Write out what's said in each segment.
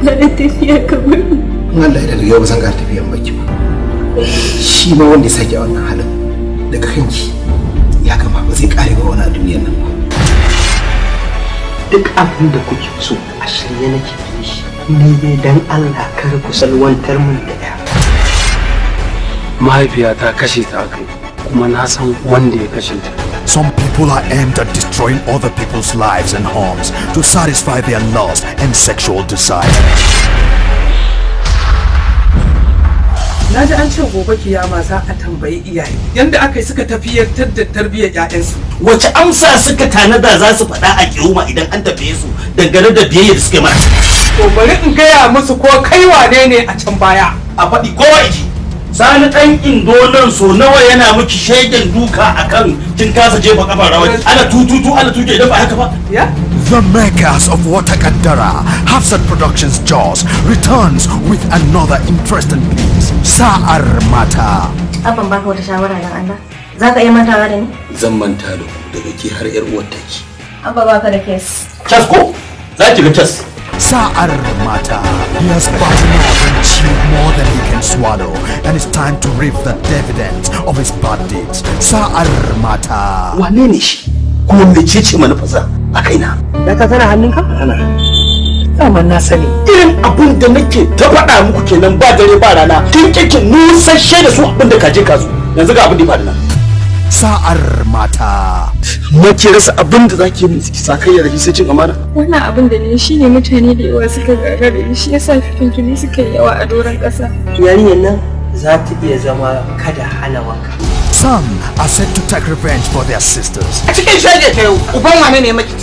ƙara tafiya kamar ni. In Allah ya, daga yau ba zan ƙara tafiyan baki ba. Shi ma wanda ya sake a wannan halin daga kanki ya gama, ba zai ƙare ba wani a duniyar nan ba. Duk abin da kuke so, a shirye nake yi shi. Ni dai dan Allah kar ku salwantar min da ya. Mahaifiyata kashe ta akai, kuma na san wanda ya kashe ta. Some people are aimed at destroying other people's lives and homes to satisfy their lust and sexual desire. Na ji an ce gobe kiyama za a tambayi iyaye yanda aka yi suka tafiyar da tarbiyyar 'ya'yansu. Wace amsa suka tanada za su faɗa a kiyama idan an tafiye su dangane da biyayya da suka yi mana? To, bari in gaya musu ko kai wane ne a can baya. A faɗi kowa iji. Sani ɗan Indo nan so nawa yana miki shegen duka akan kin kasa jefa kafar rawa, ana tututu, ana tuke, idan ba haka ba. Ya. The makers of Wata Kaddara, Hafsat Productions Jaws, returns with another interesting piece, Sa'ar Mata. Abban, baka wata shawara dan Allah. Za ka iya mantawa da ni? Zan manta da ku, daga ke har yar uwar taki. Abba, baka da case. Cas ko za ki ga cas. Sa'ar Mata. He has bitten off and chewed more than he can swallow, and it's time to reap the dividends of his bad deeds. Sa'ar Mata. Wane ne shi, kuma mecece manufarsa a kaina? Data tana hannunka? Tana. Daman na sani. Irin abin da nake ta faɗa muku kenan ba dare ba rana, kin kike nusashe da su abin da kaje ka zo, yanzu ga abin da ya faru nan. Sa'ar Mata. Mace rasa abin da zaki yi sakayya da shi sai cin amana. Wannan abin da ne shine mutane da yawa suka gagare, shi yasa fitintuni suka yi yawa a doron ƙasa. Yarinyar nan za ta iya zama kada hana wanka. Some are set to take revenge for their sisters. A cikin shege ta yau, uban wane ne maki?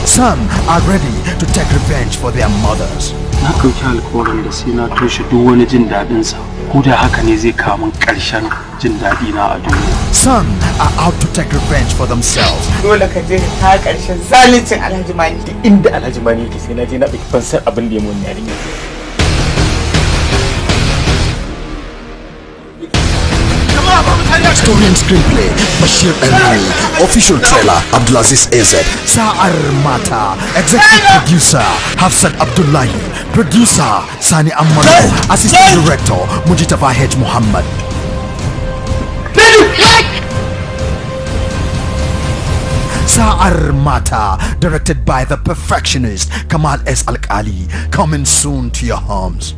Some are ready to take revenge for their mothers. Na ɗauki alkawarin da sai na toshe duk wani jin daɗinsa, ko da haka ne zai kawo min ƙarshen jin daɗi na a duniya. Some are out to take revenge for themselves. Dole ka je ka kawo ƙarshen zaluncin Alhaji Mani. Inda Alhaji Mani yake, sai na je na ɗauki fansar abin da ya mun yarinya. Story and screenplay, Bashir Elmi. Official trailer, Abdulaziz AZ. Sa'ar Mata. Executive producer, Hafsat Abdullahi. Producer, Sani Amadu. Assistant director, Mujitaba H. Muhammad. Sa'ar Mata, directed by the perfectionist Kamal S. Alkali. Coming soon to your homes.